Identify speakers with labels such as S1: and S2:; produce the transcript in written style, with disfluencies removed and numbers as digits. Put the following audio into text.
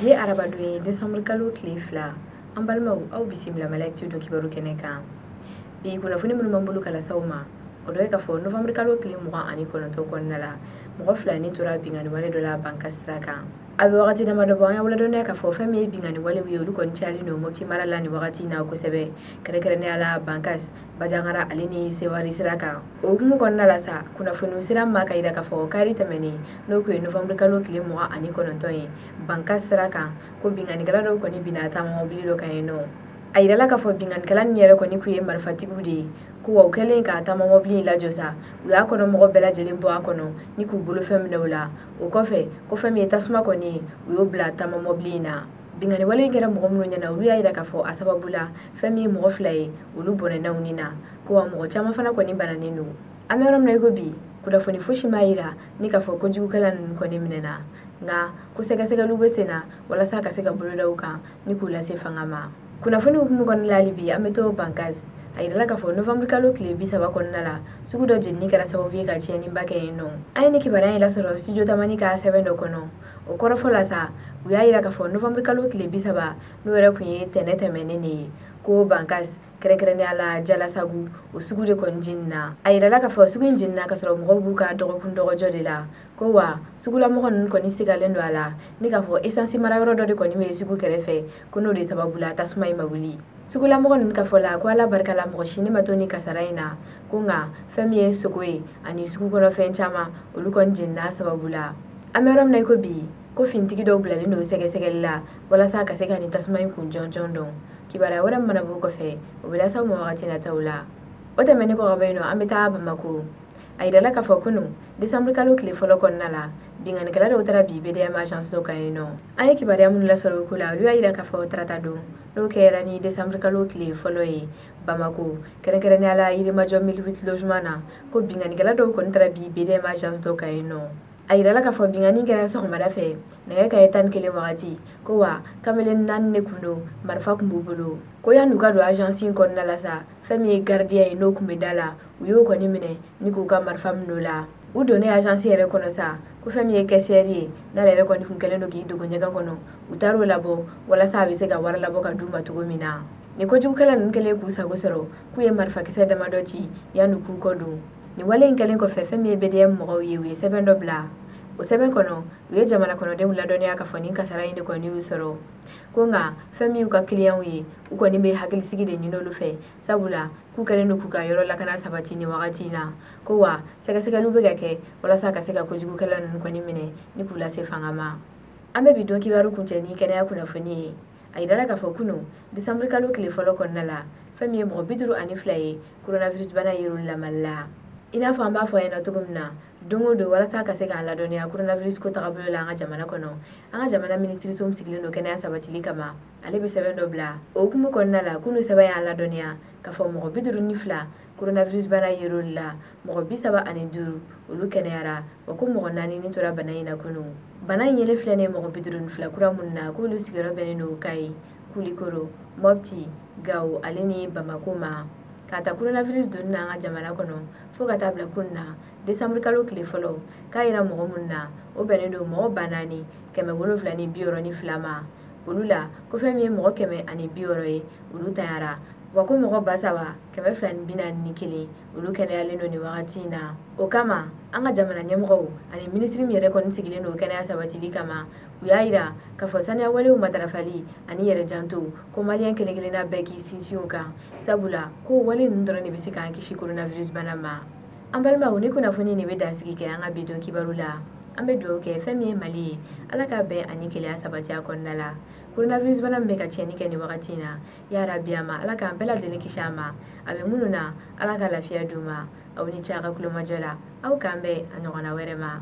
S1: Bi ye arabadon ye, décembre kalo tile 2. An balimaw, aw bisimila Mali Actu dɔ kibaru kɛnɛ kan. Bi kunnafoni minnu b'an bolo ka lase aw ma, o dɔ ye k'a fɔ novembre kalo tile 29 kɔnɔna la, mɔgɔ 2 ni tora binkanni wale dɔ la Bankass sira kan. A bɛ wagati damadɔ bɔ, an y'aw ladɔnniya k'a fɔ fɛn min ye binkanni walew ye, olu kɔni cayalen don Mopti mara la nin wagati in na kosɛbɛ, kɛrɛnkɛrɛnnenya la Bankass, Bandiagara ale ni Sewari sira kan. O hukumu kɔnɔna la sa, kunnafoniw sera ma ka yira k'a fɔ kari tɛmɛnen, n'o kun ye novembre kalo tile 29 ye, Bankass sira kan, ko binkannikɛla dɔw kɔni binna taama mɔbili dɔ kan yen nɔ. A yirala k'a fɔ binkannikɛla ninnu yɛrɛ kɔni kun ye marifatigiw de ye, ko wa u kɛlen ka taama mɔbili in lajɔ sa, u y'a kɔnɔ mɔgɔ bɛɛ lajɛlen bɔ a kɔnɔ ni k'u bolofɛn minɛ u la. O kɔfɛ, ko fɛn min ye tasuma kɔni ye, u y'o bila taama mɔbili in na. Binkanni wale in kɛra mɔgɔ minnu ɲɛna, olu y'a yira k'a fɔ a sababu la, fɛn min ye mɔgɔ 2 ye, olu bɔnɛna u ni na, ko wa mɔgɔ caman fana kɔni bananen don. An bɛ yɔrɔ min na i ko bi, kunnafoni fosi m'a yira ni k'a fɔ kojugukɛla ninnu kɔni minɛna, nka ko sɛgɛsɛgɛliw bɛ sen na walasa ka se ka boloda u kan ni k'u lase fanga ma. Kunnafoni hukumu kɔnɔna la hali bi, an bɛ to Bankass. A yirala k'a fɔ novembre kalo tile 30 kɔnɔna la, sugu dɔ jenini kɛra sababu ye ka tiɲɛniba kɛ yen nɔ. An ye nin kibaruya in lasɔrɔ studio Tamani ka sɛbɛn dɔ kɔnɔ. O kɔrɔfɔ la sa, u y'a yira k'a fɔ novembre kalo tile 30, n'o yɛrɛ kun ye tɛnɛ tɛmɛnen de ye, ko Bankass, kɛrɛnkɛrɛnnenya la Jalasagu, o sugu de kɔni jenina. A yirala k'a fɔ sugu in jenina k'a sɔrɔ mɔgɔw b'u ka dɔgɔkun dɔgɔjɔ de la, ko wa sugulamɔgɔ ninnu kɔni sigalen don a la ni k'a fɔ essence marayɔrɔ dɔ de kɔni bɛ sugu kɛrɛfɛ, ko n'o de sababu la tasuma in ma wuli. Sugulamɔgɔ ninnu ka fɔ la, ko Ala barika la mɔgɔ si ne ma to ni kasara in na, ko nka fɛn min ye sogo ye ani sugu kɔnɔ fɛn caman, olu kɔni jenina sababu la. An bɛ yɔrɔ min na i ko bi, ko fintigi dɔw bilalen don sɛgɛsɛgɛli la walasa ka se ka nin tasuma in kun jɔnjɔn dɔn. Kibaruya wɛrɛ min mana bɔ o kɔfɛ, o bɛ lase aw ma wagati nataw la. O tɛmɛnen kɔ ka bɔ yen nɔ, an bɛ taa Bamako. A yirala k'a fɔ kunun décembre kalo tile fɔlɔ kɔnɔna la, binkannikɛla dɔw taara bi BDM agence dɔ kan yen nɔ. An ye kibaruya minnu lasɔrɔ o ko la, olu y'a yira k'a fɔ tarata don, n'o kɛra ni décembre kalo tile fɔlɔ ye Bamako, kɛrɛnkɛrɛnnenya la Yirimajɔ 1008 logement na, ko binkannikɛla dɔw kɔni taara bi BDM agence dɔ kan yen nɔ. A yirala k'a fɔ binkanni kɛra sɔgɔmada fɛ nɛgɛ kanɲɛ 11 wagati, ko wa kamalen 4 de kun don, marifa kun b'u bolo. Ko yan'u ka don agence in kɔnɔna la sa, fɛn min ye gardien ye n'o kun bɛ da la, u y'o kɔni minɛ ni k'u ka marifa minɛ o la. U donnen agence yɛrɛ kɔnɔ sa, ko fɛn min ye caissière ye, n'ale yɛrɛ kɔni kun kɛlen don k'i dogo ɲɛgɛn kɔnɔ, u taar'o labɔ walasa a bɛ se ka wari labɔ ka d'u ma cogo min na. Nin kojugukɛla ninnu kɛlen k'u sago sɔrɔ, k'u ye marifakisɛ damadɔ ci yan'u k'u kɔ don. Nin wale in kɛlen kɔfɛ, fɛn min ye BDM mɔgɔw ye, u ye sɛbɛn dɔ bila. O sɛbɛn kɔnɔ, u ye jamana kɔnɔdenw ladɔnniya k'a fɔ nin kasara in de kɔni y'u sɔrɔ. Ko nka fɛn min y'u ka kiliyanw ye, u kɔni bɛ hakilisigi de ɲini olu fɛ, sabula k'u kɛlen don k'u ka yɔrɔ lakana sabati nin wagati in na. Ko wa sɛgɛsɛgɛliw bɛ ka kɛ walasa ka se ka kojugukɛla ninnu kɔni minɛ ni k'u lase fanga ma. An bɛ bi don kibaru kuncɛ ni kɛnɛya kunnafoni ye. A yirala k'a fɔ kunun décembre kalo tile fɔlɔ kɔnɔna la, fɛn min ye mɔgɔ 52 ye, coronavirus bana yer'olu la Mali la. I n'a fɔ an b'a fɔ a ɲɛna cogo min na don o don, walasa ka se k'an ladɔnniya coronavirus ko tagabolo la an ka jamana kɔnɔ, an ka jamana minisiriso min sigilen don kɛnɛya sabatili kama, ale bɛ sɛbɛn dɔ bila. O hukumu kɔnɔna la, kunun sɛbɛn y'an ladɔnniya k'a fɔ mɔgɔ 52 coronavirus bana yer'olu la, mɔgɔ 35 olu kɛnɛyara, wa ko mɔgɔ 4 ni tora bana in na kunun. Bana in yelen filɛ nin ye mɔgɔ 52 kura minnu na, k'olu sigiyɔrɔ bɛnnen don Kayi, Kulikoro, Mopti, Gawo ale ni Bamako ma. K'a ta coronavirus donni na an ka jamana kɔnɔ fo ka taa bila kunun na décembre kalo tile fɔlɔ, k'a yira mɔgɔ minnu na, o bɛnnen don mɔgɔ 4762 ma. Olu la, ko fɛn min ye mɔgɔ 160 ye, olu tanyara, wa ko mɔgɔ 3241 olu kɛnɛyalen don nin wagati in na. O kama, an ka jamana ɲɛmɔgɔw ani minisiri min yɛrɛ kɔni sigilen don kɛnɛya sabatili kama, u y'a yira k'a fɔ saniya walew matarafali ani yɛrɛ janto, ko maliyɛn kelen kelenna bɛɛ k'i sinsin o kan, sabula ko wale ninnu dɔrɔn de bɛ se k'an kisi coronavirus bana ma. An balimaw, ni kunnafoni de bɛ dansigi kɛ an ka bi don kibaru la. An bɛ dugawu kɛ fɛn min ye Mali ye, Ala ka bɛn ani kelenya sabati a kɔnɔna la. Coronavirus bana min bɛ ka tiɲɛni kɛ nin wagati in na, yarabi a ma, Ala k'an bɛɛ lajɛlen kisi a ma. A bɛ minnu na, Ala ka lafiya d'u ma. Aw ni ce a ka kulomajɔ la. Aw k'an bɛn a ɲɔgɔnna wɛrɛ ma.